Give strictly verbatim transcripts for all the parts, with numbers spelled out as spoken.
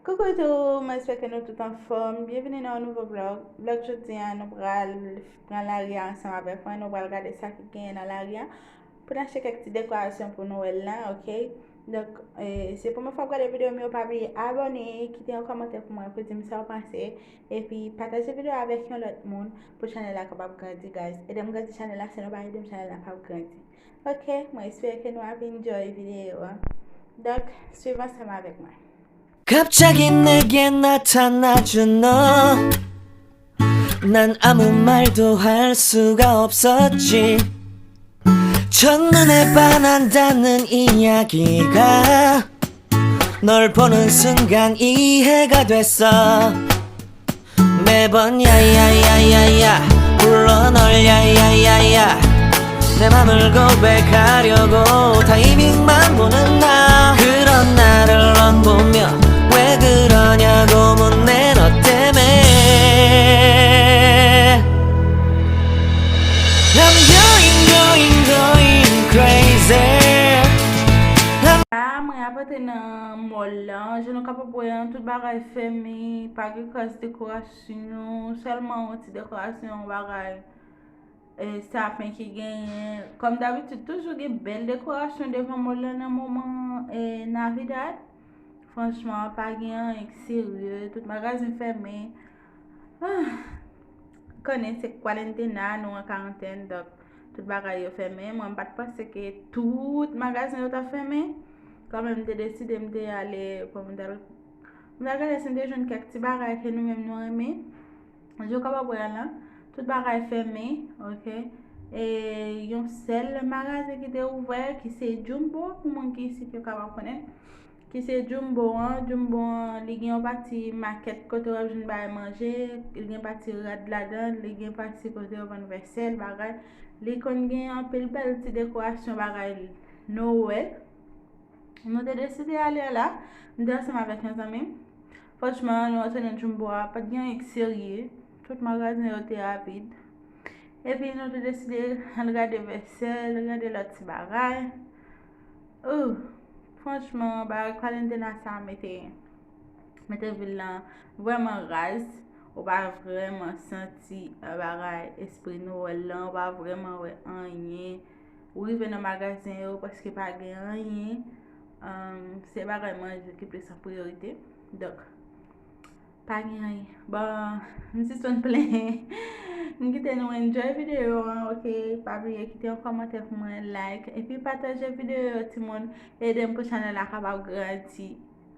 Coucou tout, mwen espere ke nou tout anfòm. Byenvini nan yon nouvo vlog. Vlog jodi a, nou pral pran lari a ansanm avèk mwen. Nou pral gade sa ki genyen nan lari a. Pou n achte kèk ti dekorasyon pou Nwèl la, oke? Donk, eh, se premye fwa w ap gade videyo m yo, pa bliye abòne, kite yon kòmantè pou mwen, pou di m sa w panse. Epi, pataje videyo a avèk yon lòt moun pou chanèl la kapab grandi, guys. Ede m grandi chanèl la, si nou pa ede m, chanèl la p ap grandi. Ok, mwen espere ke nou ap enjoy videyo a. Donk, swiv ansanm avèk mwen. 갑자기 내게 나타나준 너. 난 아무 말도 할 수가 없었지. 첫눈에 반한다는 이야기가 널 보는 순간 이해가 됐어. 매번 야야야야야 불러 널. 야야야야야 내 맘을 고백하려고 타이밍만 보는 나. 그런 나를 넌 보며 왜 그러냐고 묻네. 너 때문에 I'm going going going crazy. La, mwen ap antre nan mall lan. Jan nou kapab wè an, tout bagay fèmen, pa gen kras dekorasyon, sèlman yon ti dekorasyon, yon bagay, eh, sapen ki genyen. Kòm dabitid, toujou gen bèl dekorasyon devan mall lan nan moman, eh, Navidad. Franchman, pa gen anyen ki serye, tout magazen fèmen. Ah, konnen se kwarantena, nou an karantèn, donk tout bagay yo fèmen. Mwen, m pa t panse ke tout magazen yo t ap fèmen. Kanmenm, m te deside m te ale, pou m t al, m t al gade si m te jwenn kèk ti bagay ke nou menm nou renmen. Jan w kapab wè a la, tout bagay fèmen, oke? E yon sèl magazen ki te ouvè, ki se Jumbo, pou moun ki isit yo kapab konnen. Ki se Jumbo an. Jumbo an, li gen yon pati makèt kote w ap jwenn bagay manje, li gen pati rad ladan, li gen pati kote yo vann vèsèl, bagay. Li konn gen anpil bèl ti dekorasyon bagay Nwèl. Nou te deside ale la, m te ansanm avèk yon zanmi m. Franchman, nou antre nan Jumbo a, pa t gen anyen ki serye. Tout magazen yo te a vid. Epi nou te deside al gade vèsèl, gade lòt ti bagay. Oh, franchman, bagay kwarantena sa mete, mete vil lan vrèman raz. Ou pa vrèman santi, eh, bagay espri Nwèl lan, ou pa vrèman wè anyen. Ou rive nan magazen yo, prèske pa gen anyen. Ahn, se bagay manje ki plis an priyorite. Donk, pa gen anyen. Bon, m sispann plenyen. M kite nou enjoy videyo an, oke? Pa bliye kite yon kòmantè pou mwen, like, epi pataje videyo yo, timoun. Ede m pou chanèl la kapab grandi.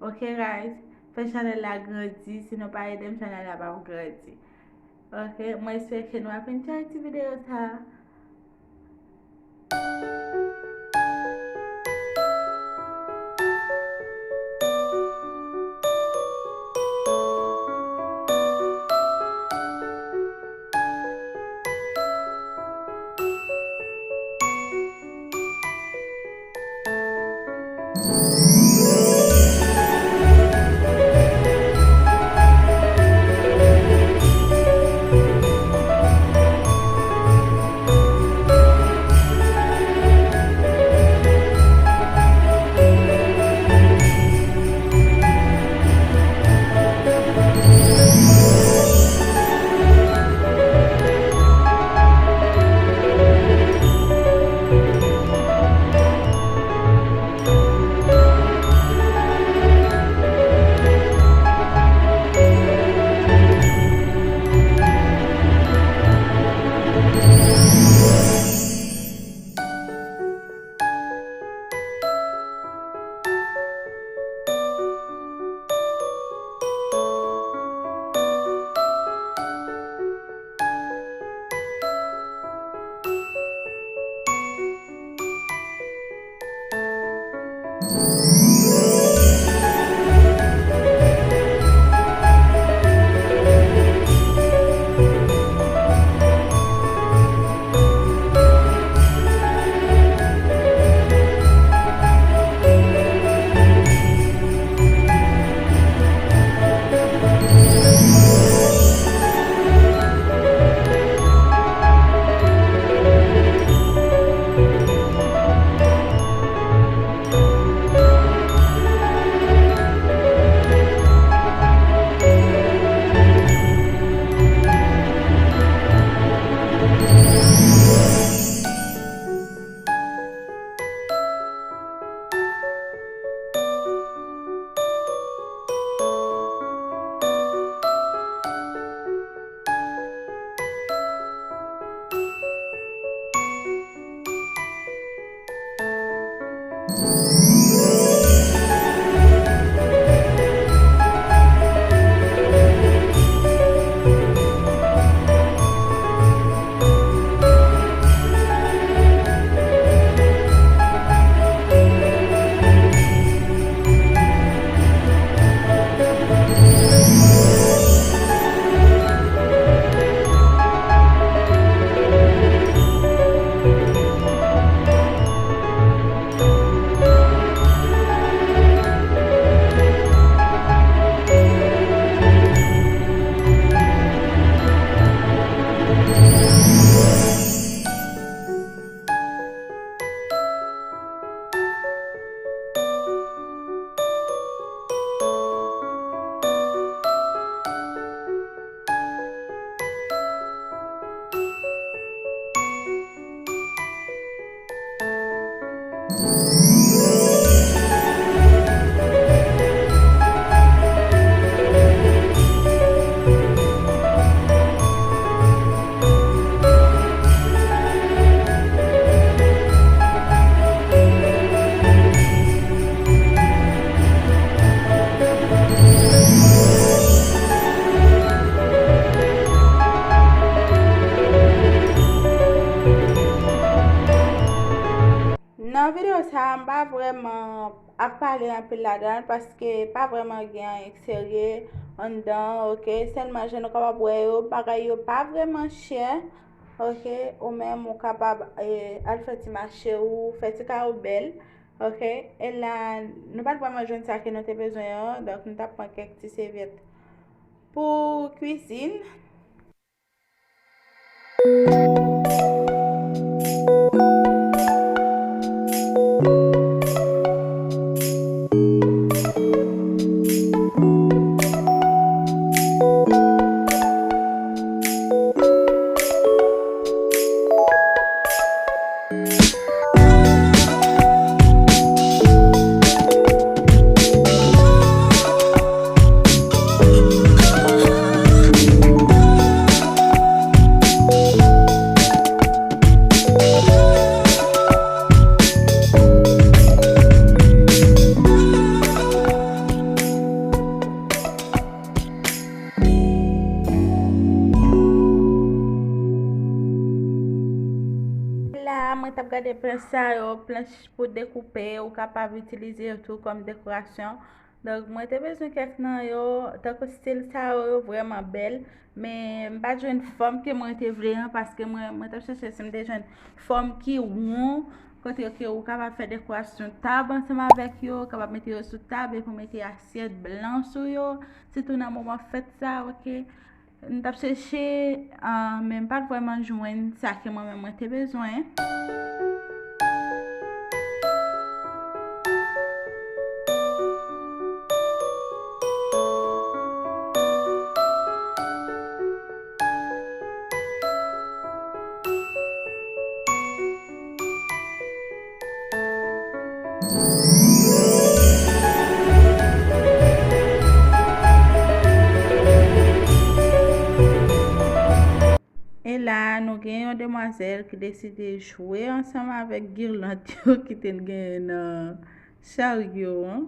Oke, guys? Fè chanèl la grandi. Si nou pa ede m, chanèl la p ap grandi. Oke, mwen espere ke nou ap enjoy ti videyo sa. Videyo sa a, m pa vrèman ap pale anpil ladan l, paske pa vrèman gen anyen k serye anndan, oke? Sèlman, jan nou kapab wè yo, bagay yo pa vrèman chè, oke? Ou menm, ou kapab, eh, al fè ti mache ou, fè ti kay ou bèl, oke? E la, nou pa t vrèman jwenn sa ke nou te bezwen an, donk nou t ap pran kèk ti sèvyèt pou kwizin. La, mwen t ap gade planch sa yo, planch pou dekoupe, ou kapab itilize yo tou kòm dekorasyon. Donk, mwen te bezwen kèk nan yo, tankou stil sa yo, yo vrèman bèl, men m pa t jwenn fòm ke mwen te vle an, paske mwen, mwen t ap chèche si m te jwenn fòm ki won, kote ke ou kapab fè dekorasyon tab ansanm avèk yo, ou kapab mete yo sou tab epi w mete asyèt blan sou yo, sitou nan moman fèt sa, oke? M t ap chèche, ah, men m pa t vrèman jwenn sa ke mwen menm mwen te bezwen. E la, nou gen yon demwazèl ki deside jwe ansanm avèk giland yo ki te genyen nan charyo an.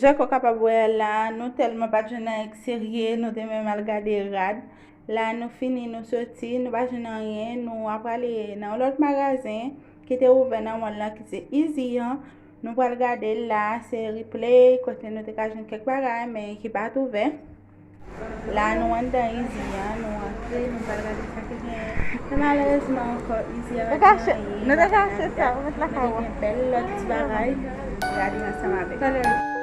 Tankou w kapab wè la, nou tèlman pa t jwenn anyen k serye, nou te menm al gade rad. La nou fini, nou soti, nou pa jwenn anyen, nou a prale nan yon lòt magazen ki te ouvè nan mòl lan ki se Easy an. Nou pral gade l la, se Replay, kote nou te ka jwenn kèk bagay, men ki pa t ouvè. La nou anndan Easy an, nou antre, nou pral gade sa ki genyen. Men malerezman ankò, Easy an pa gen anyen. Nou te chache sa, ou met lakay ou. Men gen bèl lòt ti bagay. Gade ansanm avèk nou.